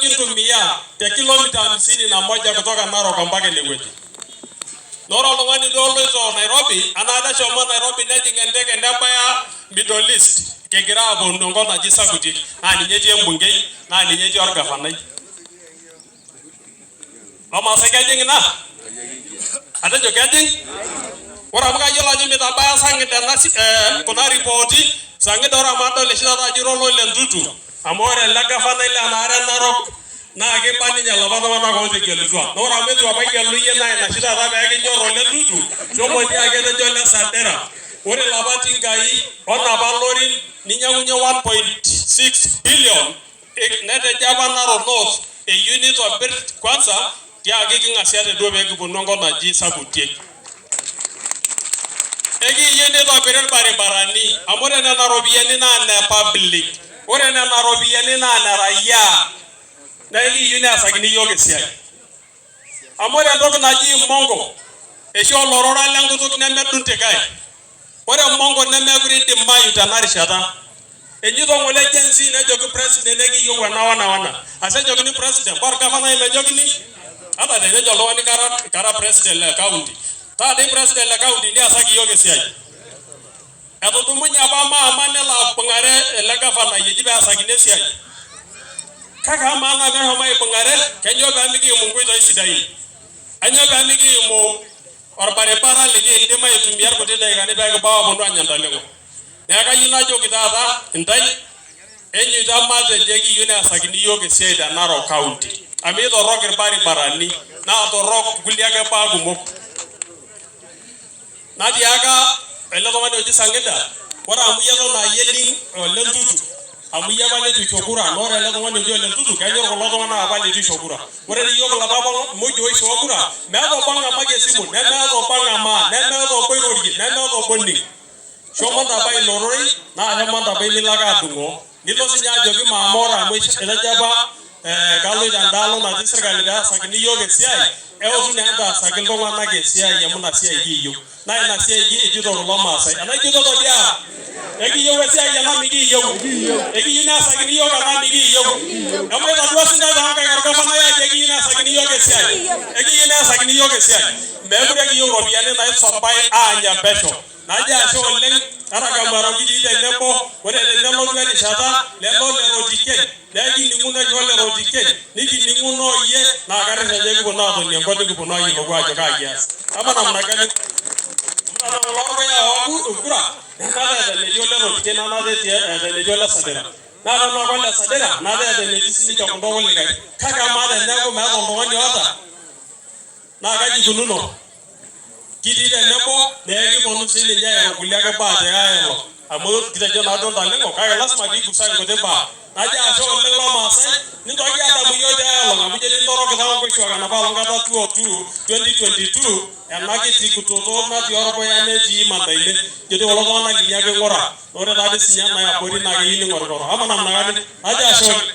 Kintumia te kilomita 51 kutoka Narok mpaka enewueji. Na ore oltung'ani duo oloito Nairobi, anaata eshomo Nairobi nejing enteke nebaya Middle East, kigira aponu enkop naji Sakutik, naa ninye etii embungei, naa ninye etii orgavanai. Lomaasai kejing ina? Atejo kejing? Ore amu kayiolo ajo mitabaya Sangida ena kuna ripooti, Sangida ore amu adol oshi taata ajo ira olole Ntutu, amu ore ele gavanai lenaare e Narok naa kiba ninye lapa tung'anak ootegelutua. Naa ore amu eitu apa igelu iyie naa ina oshi taata pee kinyor ole Ntutu, shomo tiaki etejo ole Sadira. Ore lapa tinkai onapa lorin ninyang'unye 1.6 billion netejo apa Narok North eyieu nitobir kwanza tiaki king'asiate duo pee kiponu enkop naji Sakutiek. Ekiyieu nitobiri irbaribarani amu ore nena ropiyiani naa ne public. Ore nena ropiyiani naa ne raia. Naa ekiyieu neasakini iyiook esiai. Amu ore entoki naji imongo eishoo olorora lenkutuk nemedung tikae. Ore mongo nemekure eidimayu tena rishata. Enyeito ng'ole Gen Z nejoki president ekiyieu ena wena wena. Ashu ejokini president ore orgavanai mejokini? Ata tenejo oltung'ani kara president le county. Taa dii president le county niasaki iyiook esiai. Etudumunye apa maama nelo aibung'are ele gavanai eji peesakini esiai. Kake amaa naa meshomo aibung'are, kainyoo pee mikiimu nkoitoi sidain? Kainyoo pee mikiimu orbaribara likiindim aitumia irkuti daikani pee kibau aponu aanya ntaleng'o? Neeku kayieu najoki taata intae, enyoita matejo ekiyieu neasakini iyiook esiai te Narok County amu eitorrok irbaribarani naa torrok kulie ake baa kumok. Natiaka ele tung'ani oji Sangida, ore amu iyie eton aa iyie ening Ole Ntutu, amu iyie apa leitu isho kura, naa ore ele tung'ani oji Ole Ntutu kenyor kulo tung'anak apa leitu isho kura. Ore dii iyiook ilapa muj oishoo kura, meeta obo ong'amaki esimu, nemeeta obo ong'amaa, nemeeta obo oirorie, nemeeta obo oning. Shomo ntabai ilo rorei naa shomo ntabai milo ake adung'oo. Nilo sinye ajoki maama ore amu etejo apa kaloito endaalo natii sirkali pee easakini iyiook esiai, eotu naa entaasaki iltung'anak esiai amu ina siai kiiyieu. Naa ina siai ejito kulo maasai. Enaa ijitoto dii aa? Ekiyieu esiai enaa mikiiyieu? Ekiyieu neasakini iyiook enaa mikiiyieu? Emboita duo sintae toonkaik orgavanai ajo ekiyieu neasakini iyiook esiai. Ekiyieu neasakini iyiook esiai. Meekure kiyieu iropiyiani naisompae aanya pesho. Najo ashe oleng Arakamuaro kitii tenebo, ore tenelotu erishata lelo le Rotiken naa ekining'uno oshi ole Rotiken nikining'uno oyie naa karrish ajo ekiponu aatoni enkop nikiponu ayiolou ajo kaa kias. Ama namna gani? Amu tenaa kulo orpuya ooku kura nenaata eeta enetii ole Rotiken nenaata eeta enetii ole Sadira. Naa tenaa kole Sadira naata eeta enetii sininche kuldo kulikae. Kake amaa teneeku meeta oltung'ani oota? Naa kaji ikununo? Kitii tenebo naa ekiponu sii ninye airo kulie ake baa te ai olong amu kitejo naaduo ntaleng'o kake lasima pee igusae nkuti baa. Najo ashe oleng loomaasai nintoki adamu iyiook te ai olong amu ijo dii intorokita onkoshuak enapa olong kata 202 2022 ena kiti kutoto natii orpuya netii Mantaile ijo dii kulo tung'anak linyi ake ing'ura naa ore taadii sinye ena eabori naa keyieu ning'oring'oro ama namna gani? Najo ashe oleng.